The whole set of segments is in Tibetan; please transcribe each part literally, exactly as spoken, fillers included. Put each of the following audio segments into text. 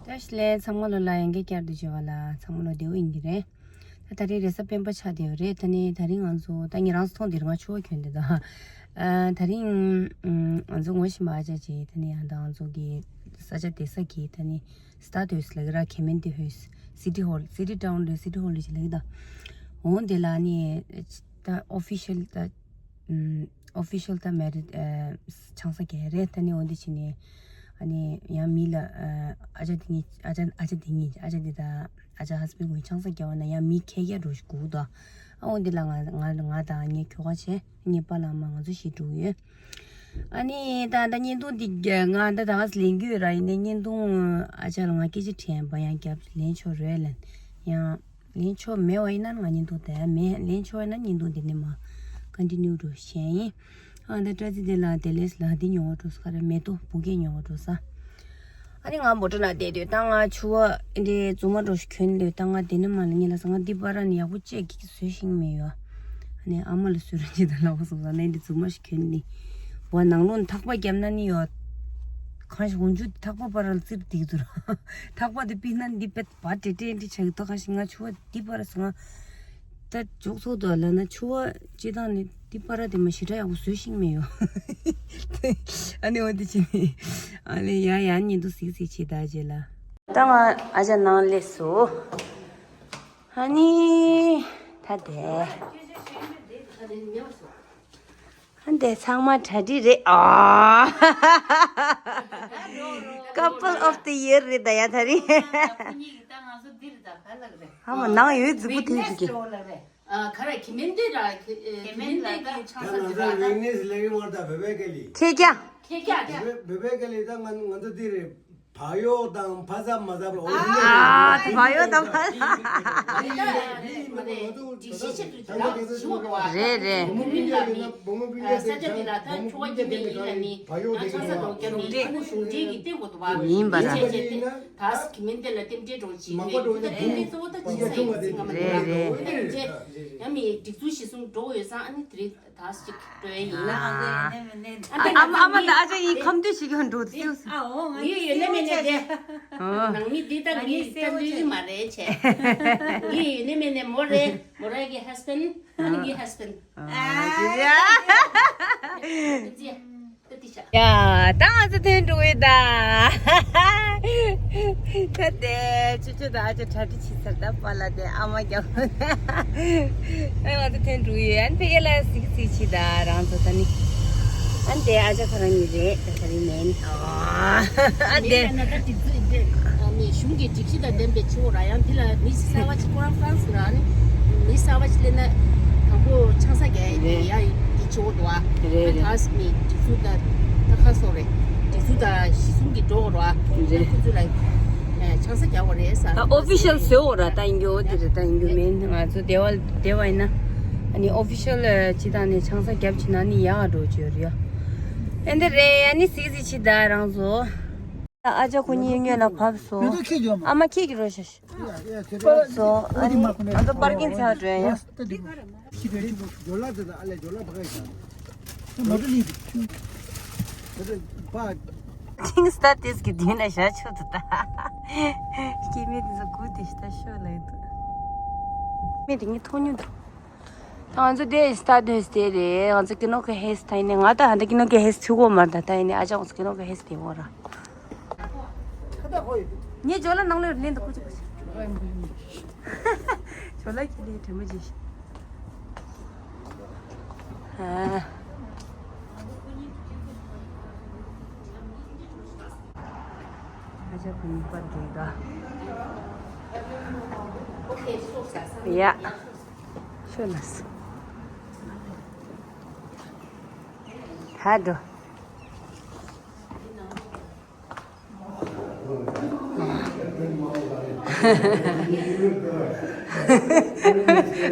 བཀྲ་ཤིས་བདེ་ལེགས། ཚང་མ་ལོ་ལ་ཡང་བསྐྱར་དུ་མཇལ་བ་ལ་ཚང་མ་ལོ་བདེ་པོ་ཡིན་གྱི་རེད། ད་ད་རེས་རེས་གཟའ་སྤེན་པ་ཆགས་བསྡད་ཡོད་རེད། ད་ནི་ད་རིང་ང་ཚོ་ད་ངེད་རང་ཚོ་མཐོང་དེ་རིང་ང་ཕྱུ་པ་གྱོན་བསྡད་ད། ཨ་ད་རིང་ཨ་ང་ཚོ་ངོ་ཤེས་པ་ཨ་ཅག་ཅིག་ད་ནི་ཡང་ད་ང་ཚོ་གི་ས་ཆ་བསྡད་ས་གི་ད་ནི་སི་ཊ་ཌི་ཧའུ་སི་ལབ་ཀྱི་ར། ཁེ་མན་ཌི་ཧའུ་སི། སི་ཊི་ཧོལ། སི་ཊི་ཊའུན་རེད། སི་ཊི་ཧོལ་རེད་ཅིག་ལབ་ཀྱི་ད། འོང་དེ་ལ་ནི་ད་ཨོ་ཕི་ཤལ་ད་ཨམ་ཨོ་ཕི་ཤལ་ད་མེ་རི་ཨ་ཆང་ས་རྒྱག་རེད། ད་ནི་འོ་འདི་བྱས་ནས་ཨ་ནི་ཡང་མི་ལ་ཨ་ཨ་ཅག་དེ་གཉིས། ཨ་ཅག་ཨ་ཅག་དེ་གཉིས། ཨ་ཅག་དེ་དང་ཨ་ཅག་ཧ་སི་བྷེན་ཌི་གཉིས་ཆང་ས་རྒྱག་པ་ན་ཡང་མི་ཁལ་བརྒྱ་འགྲོ་ཞིག་སྒུག་འདུག། ཨ་འོ་འདི་ལ་ང་ང་ང་དང་ངའི་ཁྱོ་ག་བྱས། ངའི་པཱ་ལགས་མ་ང་ཚོ་བཞི་འགྲོ་གི་ཡོད། ཨ་ནི་ད་ད་བརྙན་ཐུང་འདི་ང་ད་ད་ག་ལེན་རྒྱུ་ཡོད་ར། ཡིན་ནའི་བརྙན་ཐུང་ཨ་ཅག་ལ་ང་སྐད་ཆ་དྲིས། པ་ཡང་རྒྱབ་ལེན་ཆོག་རེད་ལན། ཡང་ལེན་ཆོག་མེད་པ་ཡིན་ན་ང་བརྙན་ཐུང་དེ་མེད། ལེན་ཆོག་ཡིན་ན་བརྙན་ཐུང་འདི་ནས་མ་ཀོན་ཊི་ནིའུ་འགྲོ་བྱས་ཡིན། ཨ་ད་བཀྲ་ཤིས་བདེ་ལེགས། བདེ་ལེགས་ལ་འདི་ཉོ་བ་འགྲོ་ས་ག་རེ་མེ་ཏོག་བུ་གས་ཉོ་བ་འགྲོ་ས། ཨ་ནི་ང་མོ་ཊ་ནང་བསྡད་དུས་ད་ང་ཕྱུ་པ་འདི་རྫུན་མ་འདྲ་ཞིག་གྱོན་ལོས། ད་ང་དེ་ནས་མ་ལ་ངེད་ལ་ས་ང་འདི་པར་ནི་ཡག་པོ་བཅས་ཀྱི་བཟོས་ཤིང་མེད་ཡོ། ཨ་ནི་ཨ་མ་ལ་བཟོས་རོགས་བྱེད་དང་ལབ་པ་སོང་ཙང་ནས་འདི་རྫུན་མ་ཞིག་གྱོན་ནི། བ་ནང་ལོགས་ཐག་པ་བརྒྱབ་ན་ནི་ཡོ། གང་ཞིག་འོན་ཆུ་ཐག་པ་པར་ལ་ཙིར་འདིག་ཚུར། ཐག་པ་དེ་ཕིག་ན་འདི་པད་བ་ཏྲེ་ཏྲེ་འདི་ཆགས་ཀྱི་ཐོག་ཁ་ཞིག་ང་ཕྱུ་པ་འདི་པར་སོང་ང་། ད་ཅོག་ཚོགས་དུ་ལ་ན་ཕྱུ་པ་སྤྱི་བཏང་ནི་འདི་པར་དེ་མ་ཞེ་དྲག་ཡག་པོ་བཟོས་ཤིང་མེད་ཡོ། ཨ་ནི་འོ་དེ་ཅི་ནི་ཨ་ལེ་ཡ་ཡ་ཉིན་དུ་གཟིགས་གཟིགས་བྱེད་ད་རྗེས་ལ། ད་ང་ཨ་ཅག་ནང་སླེབས་སོང་། ཨ་ནི་ད་དེ། ཨ་འདི་ཚང་མ་གྲ་སྒྲིག་རེད། ཨ། Couple of the year རེད་ད་ཡ་ད་རིང་། ཨ་མ་ནང་ཡོད་རྫིག་པོ་དེ་རིག་གི། ཨ་ག་རེ་ཁེ་མན་ཌི་ར། ཁེ་མན་ཌི་གི་ཆང་ས་འདི་ར་ད། ཁེ་རྒྱ། ཁེ་རྒྱ། བེ་བེ་ཀ་ལི་ད་ང་ང་ཚོ་འདི་རེད། བ་ཡོ་དང་ཕ་ས་མ་ས་བ་ཨོ་ཨ་དེ་བ་ཡོ་དང་ཕ་ས། རེད་རེད། ཡིན་པ་ར། རེད་རེད། ཡང་མི་སྒྲིག་འཛུགས་གཞི་བཟུང་འགྲོ་ཡོད་ས་ཨ་ནི་དེ་རེད། ད་ཅིག་འགྲོ་ཡ་ཡིན། ཨ་མ་ཨ་མ་ད་ཨ་ཅག་ཡིན་ཁམས་དུས་ཤིག་ཡང་འགྲོ་དུས། ཨ་འོ་ང་ཡིན་ཡོད་ན་མེད་ན་དེ། ནང་མི་འདི་ད་ངའི་ད་ལུས་མ་རེད་བྱས། ངའི་ཡོད་ན་མེད་ན་མོ་རེད། མོ་ར་གི་ཧས་བྷེན་ཌི། ཨ་ནི་ངའི་ཧས་བྷེན་ཌི། ཨ་ཅི་ཡ། ད་དེ་ཤ། ཡ། ད་ང་ཚོ་ཐོན་འགྲོ་ཡོད་ད། ད་དེ་ཆུ་ཆུ་ད་ཨ་ཅག་གྲ་སྒྲིག་བྱེད་ཚར་ད་པཱ་ལགས་དེ་ཨ་མ་རྒྱབ། ཨ་ང་ཚོ་ཐོན་འགྲོ་ཡོད། ཨ་ནི་ཕ་གི་ལ་གཟིགས་གཟིགས་བྱེད་ད་རང་ཚོ་ད་ནི། ཨ་ནི་དེ་ཨ་ཅག་ཁོ་རང་གཉིས་རེད་ད་ད་རིང་མེད་ནི། ཨ་དེ། ཨ་ནི་གཞུང་གི་སྒྲིག་གཞི་དང་ལྡན་པའི་ཆུ་བོ་ར་ཡང་འདི་ལ་མི་གསར་བ་ཅིག་ཀོན་ཧྥ་རན་སི་ར་ནི་མི་གསར་བ་ཅིག་སླེབས་ན་དང་པོ་ཆང་ས་རྒྱག་ཡ་ཡ་ཡི་ཆུ་བོ་འདུག་ཨ། རེད་རེད། ད་མི་སྒྲིག་འཛུགས་ད་ད་ཁ་སོ་རེད། སྒྲིག་འཛུགས་ད་གཞི་བཟུང་གི་འགྲོ་བ་ར་རེད། ཁོ་ཚོ་ལ་ཆང་ས་རྒྱག་བ་རེད་ས། ད་ཨོ་ཕི་ཤལ་བཟོས་འོ་ར་ད་ཡིན་གྱི་འོ་དེ་རེད། ད་ཡིན་གྱི་མིན་ང་ཚོ་སྡེ་བ་སྡེ་བ་ཡིན་ན་ཨ་ནི་ཨོ་ཕི་ཤལ་ཅི་ད་ནི་ཆང་ས་རྒྱབ་ཅི་ན་ནི་ཡག་འགྲོ་ཅི་ཡོད་རེད་ཡ། ཨེ་འདི་རེད་ཡ་ནི་གཟིགས་གཟིགས་ཅི་ད་རང་ཚོ། ཨ་ཅག་ཁོ་གཉིས་སྔོན་ལ་བབས་སོང་། མེ་ཏོག་ཁྱེར་འགྱོ་མ། ཨ་མ་ཁྱེར་གྱི་རོ་ཤ་ཤ། བབས་སོང་། ཨ་ནི་ང་ཚོ་པར་ཀིང་ཚར་འགྲོ་ཡ། ཁྱེར་འགྱོ་ལ་དེ་ལ་ཨ་ལས་འགྱོ་ལ་བ་ག་ཡ། མ་གི་ལི་དེ་ཆུ། དེ་པ། ཐིང་སྟ་ཏིས་གི་དུས་ན་ཞག་ཆུ་དུ་ད། སྐྱེ་མེད་དེ་ཚོ་གུ་དེ་ཤ་ཤོ་ལ་ཡོད་དུ། མེད་དེ་ངས་ཐོག་ཉུང་དུ། ད་ང་ཚོ་དེ་སྟ་དོན་སྟེ་རེད། ང་ཚོ་ཀི་ནོ་ཀི་ཧེ་སི་ད་ཡིན་ནི་ང་ད་ཧ་ད་ཀི་ནོ་ཀི་ཧེ་སི་ཚུགས་གོ་མར་ད་ད་ཡིན་ནི་ཨ་ཅག་ང་ཚོ་ཀི་ནོ་ཀི་ཧེ་སི་དེ་འོ་ར། ངས་ཇོ་ལ་ནང་ལོགས་ལེན་དུ་ཁུ་ཅི་ཁུ་ཅི། ཇོ་ལ་ཁྱི་ལས་དྲི་མ་ཅི། ཨ། ཨ་ཅག་ཁོ་གཉིས་པར་འགྲོ་ཡི་ད། ཡ། ཤོད་ལ་སོ། ཧ་འགྲོ།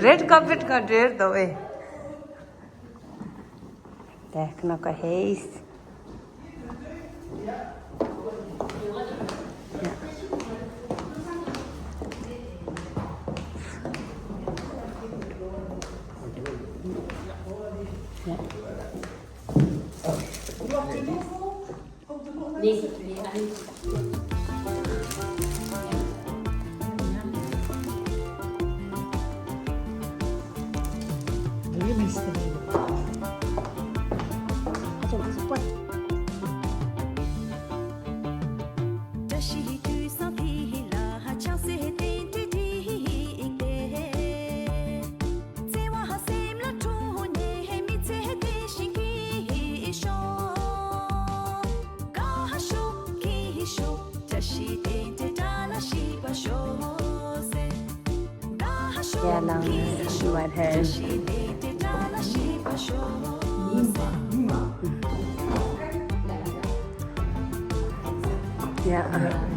རེད་ཀར་པེཊ་གང་འདྲེར་དོ་ཨེ། དེ་ཁ་ན་ཀ་ཧེས། བཀྲ་ཤིས་དུས་བཟང་འདི་ལ་ཕྱག་འཚལ་རྟེན་འབྲེལ་འགྲིག་པའི། བརྩེ་བ་སེམས་ལ་འཁྲུངས་ནས་མི་ཚེ་བརྟན་ཞིང་སྐྱིད་ཤོག་སྐུ་ཞབས་སྐུ་ཞབས་བཀྲ་ཤིས་རྟེན་འབྲེལ་བཀྲ་ལ་ཤིས་པ་ཤོག་ཟེར། བཀྲ་ཤིས་རྟེན་འབྲེལ་བཀྲ་ལ་ཤིས་པ་ཤོག་ཟེར། ཡ། ཡ། ཨ།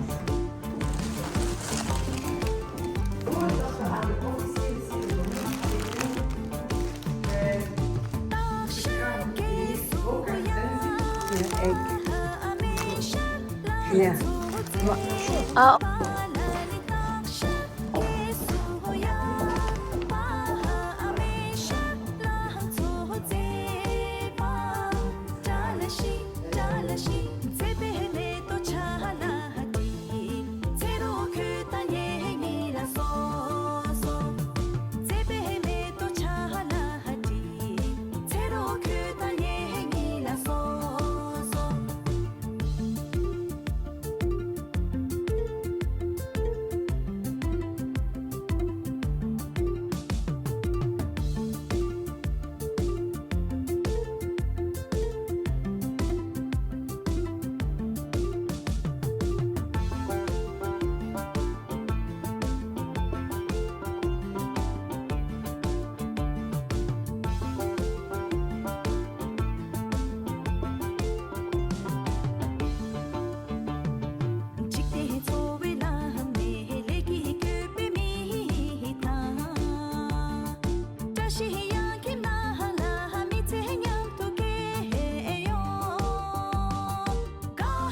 འཇིག་རྟེན་འཚོ་བའི་ལམ་ནས་ལས་ཀྱིས་བསྐོས་པའི་མི་དང་། བཀྲ་ཤིས་གཡང་སྐྱིད་ནང་ལ་མི་ཚེ་མཉམ་དུ་སྐྱེལ་ཡོང་། བཀྲ་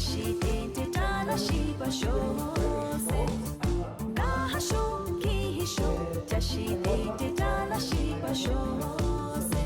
ཤིས་རྟེན་འབྲེལ་བཀྲ་ལ་ཤིས་པ་ཤོག་ཟེར། བཀྲ་ཤིས་རྟེན་འབྲེལ་བཀྲ་ལ་ཤིས་པ་ཤོག་ཟེར།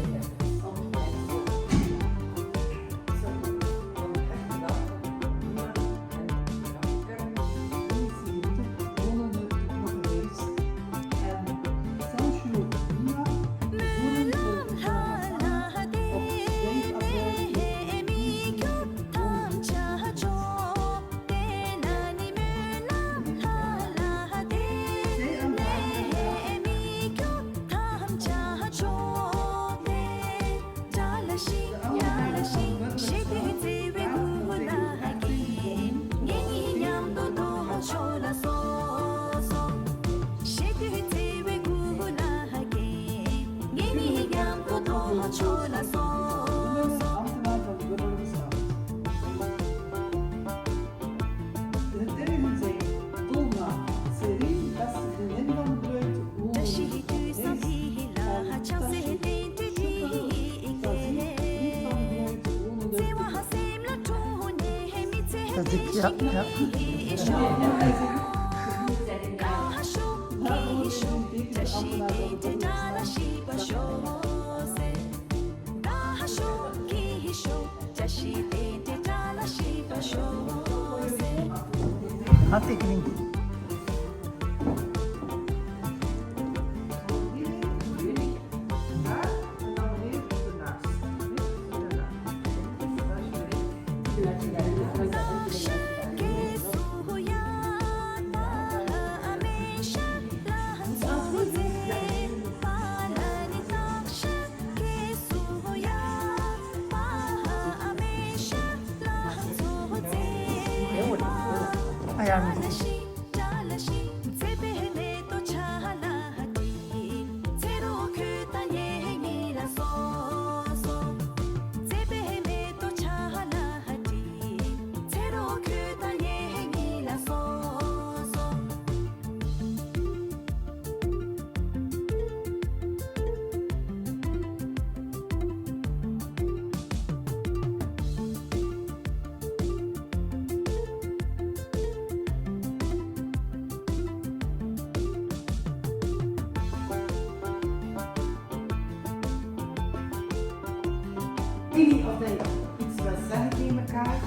It's the Sunday Makai.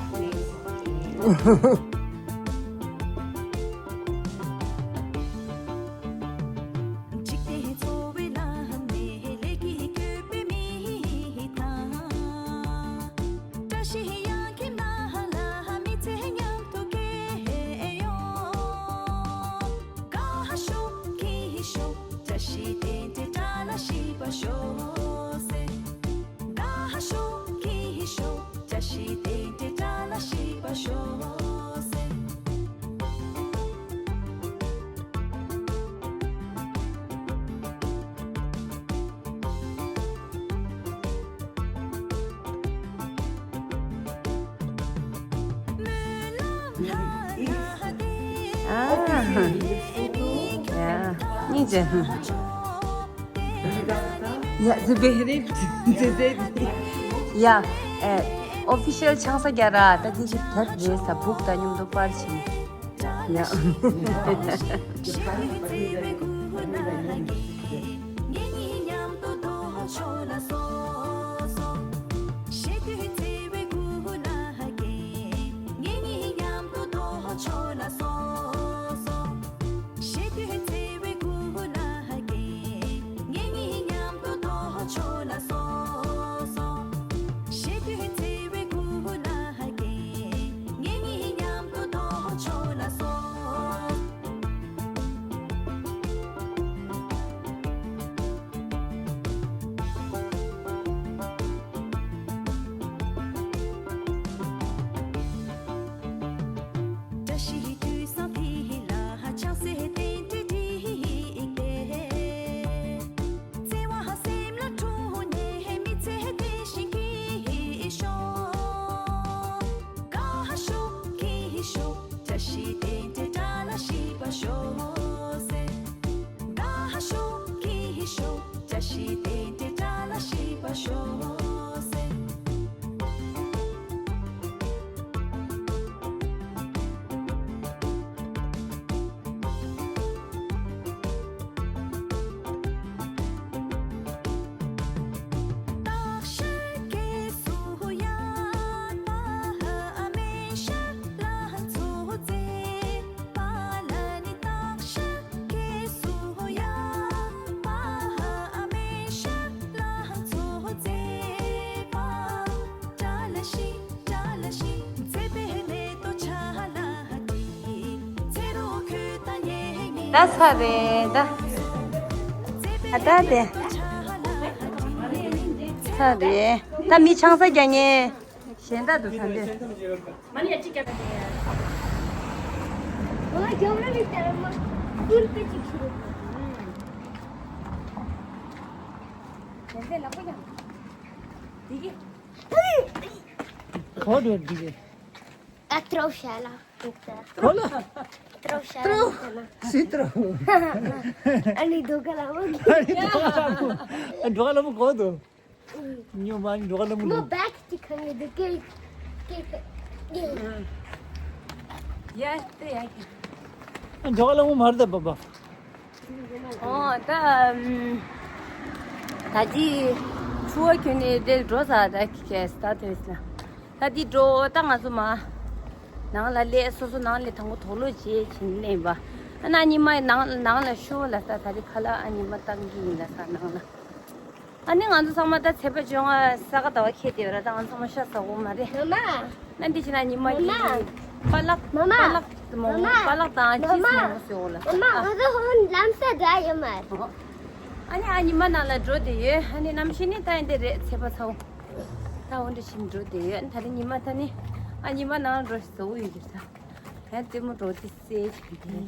འཇིག་རྟེན་འཚོ་བའི་ལམ་ནས་ལས་ཀྱིས་བསྐྱོད་པའི་མི་དང་། བཀྲ་ཤིས་གཡང་འགྱེད་ནང་ལ་མི་ཚེ་མཉམ་དུ་སྐྱེལ་ཡོང་། དགའ་ཤོག་སྐྱིད་ཤོག་བཀྲ་ཤིས་རྟེན་འབྲེལ་བཀྲ་ལ་ཤིས་པ་ཤོག་ཟེར། དགའ་ཤོག་སྐྱིད་ཤོག་བཀྲ་ཤིས་རྟེན་འབྲེལ་བཀྲ་ལ་ཤིས་པ་ཤོག་ཟེར། ཨ། ཡ། སྙིང་རྗེ། ཡ། ཛི་བེ་རེ། ཛི་ཛི། ཡ། ཨེ། ཨོ་ཕི་ཤལ་ཆང་ས་རྒྱ་ར། ད་དེ་ཞིག་དར་རེད་ས་བུག་ད་སྙོམ་དུ་པར་ཕྱིན། ཡ། བཀྲ་ཤིས་དུས་བཟང་འདི་ལ་ཆགས་སེ་རྟེན་འབྲེལ་འགྲིག་པའི། བརྩེ་བ་སེམས་ལ་འཁྲུངས་ནས་མི་ཚེ་བདེ་ཞིང་སྐྱིད་ཤོག་དགའ་ཤོག་སྐྱིད་ཤོག་བཀྲ་ཤིས་རྟེན་འབྲེལ་བཀྲ་ལ་ཤིས་པ་ཤོག་ཟེར། དགའ་ཤོག་སྐྱིད་ཤོག་བཀྲ་ཤིས་རྟེན་འབྲེལ་བཀྲ་ལ་ཤིས་པ་ཤོག་ཟེར། ད་ཚར་རེད་ད། ཨ་ད་དེ། ཚར་རེད། ད་མི་ཆང་ས་རྒྱག་མཁན་གཞན་དག་ཏུ་ཚར་འདོད། གོ་འགྲོ་འདི་གི། ཨ་ཏྲོ་ཤ་ལ། གོ་ལ། ཏྲོ་ཤ་ལ། སི་ཏྲོ། ཨ་ནི་དོ་ག་ལ་མོ། ཨ་ནི་དོ་ག་ལ་མོ། ཨ་འགྲོ་ག་ལ་མོ་གོ་དོ། ཉོ་མ་ནི་འགྲོ་ག་ལ་མོ། མོ་བེག་ཅིག་གང་ཡོད་དེ་ཀེ་ཀེ་ཀེ། ཡ་ཏེ་ཡ་ཀེ། ཨ་འགྲོ་ག་ལ་མོ་མར་ད་བ་བ། ཨོ་ད་ཨམ། ད་ཅི་ཆུ་བ་ཁྱོན་ནས་དེ་འགྲོ་ས་ད་ཁེ་ས་ད་དོན་ས། ད་འདི་འགྲོ་ད་ང་ཚོ་མ། ནང་ལ་སླེབས་སོ་སོ་ནང་ལ་དང་པོ་དོགས་སློང་བྱེད་ཕྱིན་ནས་པ། ཨ་ན་ཉི་མ་ནང་ནང་ལ་ཤོག་ལ་ས་ད་རི་ཁ་ལ་ཨ་ཉི་མ་བཏང་གི་ཡིན་ལ་ས་ནང་ལ། ཨ་ནི་ང་ཚོ་ཚང་མ་ད་ཚེས་པ་བཅོ་ལྔ་ས་ག་ཟླ་བ་ཁེལ་བསྡད་ཡོད་ར། ད་ང་ཚོ་ཚང་མ་ཤ་ཟ་གོ་མ་རེད། མ་མ། ན་འདི་ཕྱི་ན་ཉི་མ་མ་མ། ཡིན། པ་ལག་མ་མ། པ་ལག་མ་མ། པ་ལག་དང་ཅི་མ་མ། སི་མང་པོ་ཟོས་འོ་ལ། མ་མ་ང་ཚོ་ཧོན་ལམ་ས་འདྲ་ཡོད་མ་རེད། ཨ་ནི་ཨ་ཉི་མ་ནང་ལ་འགྲོ་བསྡད་ཡོད། ཨ་ནི་གནམ་གཤིས་ནི་ད་ཡིན་དེ་རེད་ཚེས་པ་ཚ་བོ། ད་འོ་འདྲ་ཞིག་འགྲོ་བསྡད་ཡོད། ཨ་ནི་ད་རིང་ཉི་མ་ད་ནི་ཨ་ཉི་མ་ནང་ལ་འགྲོ་ཟ་འོ་ཡོད་ཀྱི་ད། ད་ལྟད་མོ་འགྲོ་དེ་སེ་བྱེད་དེ།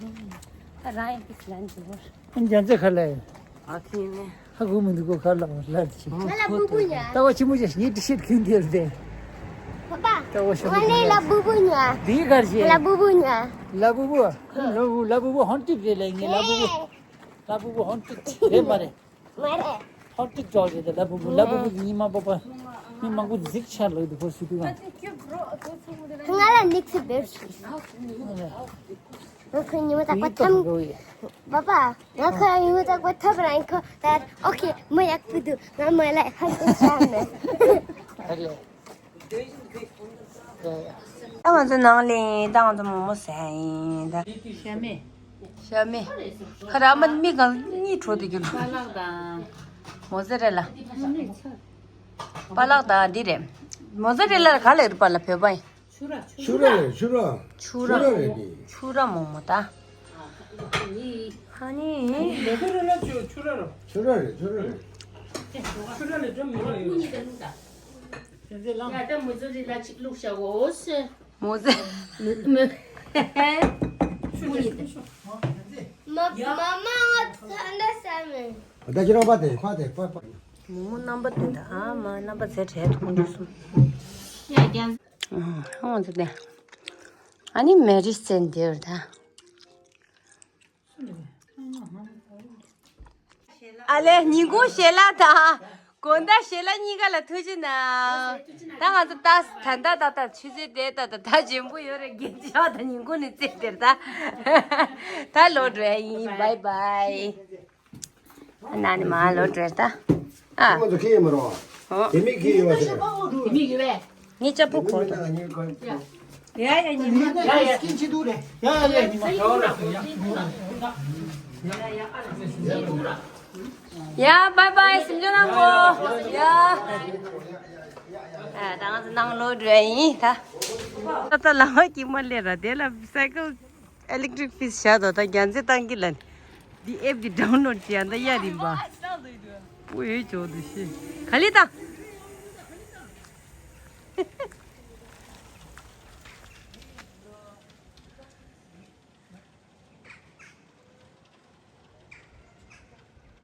ད་རང་ཡིན་དེ་ལ་འགྲོ་བར། ཨ་ནི་རྒྱ་མཚོ་ཁ་ལ་ཡོད། ཨ་ཁེ་ནི། ཧ་གོ་མི་འདུག་གོ་ཁ་ལ་ལ་ཅི། ང་ལ་སྤུ་གུ་ཉོ། ལྟ་བ་ཆི་མོ་ཅིག་ངའི་ཏི་ཤིར་གྱོན་དེ་རེད། པ་པ། ལྟ་བ་ཆི་མོ་ང་ལ་ཅིག་ལ་སྤུ་གུ་ཉོ། འདི་གར་ཞེ། ལ་སྤུ་གུ་ཉོ། ལ་སྤུ་གུ། ལ་སྤུ་གུ་ལ་སྤུ་གུ་ཧོན་ཏིག་རེད་ལ་ངའི་ལ་སྤུ་གུ། ལ་སྤུ་གུ་ཧོན་ཏིག་རེད་མ་རེད། མ་རེད། ཧོན་ཏིག་ཅོག་རེད་ལ་སྤུ་གུ། ལ་སྤུ་གུ་གི་ཉི་མ་པ་པ། མི་མང་པོ་གཟིགས་ཆར་ལོས་འདུག་ཁོ་སུ་དུ་གང་། ང་ལ་ནིག་སི་བེར་ཤི། ང་ཁོའི་ཉི་མ་དག་པ་ཐམ། པ་པ། ང་ཁོའི་ཉི་མ་དག་པ་ཐབ་རང་ཁོ་ད་ཨོ་ཁེ་མོ་ཡག་པོ་འདུག་ང་མོ་ལ་ཧན་ཏེ་ཤ་མེད། ད་ང་ཚོ་ནང་ལ་ད་ང་ཚོ་མོག་མོག་ཟ་ཡིན་ད། ཤ་མེད། ཤ་མེད། ཁ་ར་མ་མི་གང་གཉིས་འགྲོ་དེ་གྱུར། པ་ལག་དང་། མོ་ཙ་རེ་ལ། པ་ལག་དང་འདི་རེད། མོ་ཙ་རེ་ལ་ག་ལ་རེད་པ་ལ་བོད་པ་ཡིན། ཆུ་ར་རེད། ཆུ་ར། ཆུ་ར་རེད་དེ། ཆུ་ར་མོག་མོག་ད། ཨ་ནི། མོ་ཙ་རེ་ལ་ཆུ་ཆུ་ར་རོ། ཆུ་ར་རེད། ཆུ་ར་རེད། ཆུ་ར་ལ་འགྲོ་མི་རོ་ཡོད། ཡ་ད་མོ་ཙ་རེ་ལ་ཅིག་བླུགས་བཞག་གོ་ཟེར། མོ་ཙ། མ་མ་ང་ད་འདྲ་ས་མེད། ད་ཁྱེད་རང་པ་དེ་པ་དེ་པ་པ། མོག་མོག་རྣམ་པ་དེ་ད་ཨ་མ་རྣམ་པ་ཚེ་བྲལ་དུ་ཁོང་ཚོ་གསུམ། ཡ་རྒྱན། ཨ་ང་ཚོ་དེ། ཨ་ནི་མེ་རི་སེན་དེར་ད། ཨ་ལེ་ཉིན་གུང་ཞལ་ལག་དང་། དགོང་དག་ཞལ་ལག་གཉིས་ཀ་ལ་ཐུགས་རྗེ་གནང་། ད་ང་ཚོ་ད་ད་ད་ད་ད་ཆུ་ཚོད་དེ་ད་ད་ད་ལྗིད་པོ་ཡོད་རེད། རྒན་ཆགས་ད་ཉིན་གུང་ནས་རྩེ་དེར་ད། ད་ལོག་འགྲོ་ཡ་ཡིན། བའི་བའི། ན་ནི་མ་ལོག་འགྲོ་ད། ཨ། ཁོང་ཚོ་ཁྱེར་ཡོད་མ་རེད་པ། ཨོ། དེ་མིག་ཁྱེར་ཡོད་པ་ཟེར། དེ་མིག་ཡོད་པས། ངས་ལྕགས་པོ་གོར་ཏོ། ཡ་ཡ་ཉི་མ། ཡ་ཡ་སྐྱིན་ཆེ་འདུག་རེད། ཡ་ཡ་ཉི་མ། ཡ་བའི་བའི། སེམས་ཆུང་གནང་གོ། ཡ། ཨ་ད་ང་ཚོ་ནང་ལོག་འགྲོ་ཡ་ཡིན་ད། ད་ལྟ་ལམ་བ་དཀྱིལ་མ་སླེབས་ར། དེ་ལ་སའི་ཀལ་ཨེ་ལེག་ཊི་རིག་ཕིས་བཞག་དོ། ད་རྒྱ་མཚན་བཏང་གི་ལ། འདི་ཨེབ་འདི་ཌའུན་ལོཌ་བྱས་ཡ་ད་ཡ་རིམ་པ། པོ་ཡོད་ཅོག་འདུག་ཤི། ག་ལེ་ད།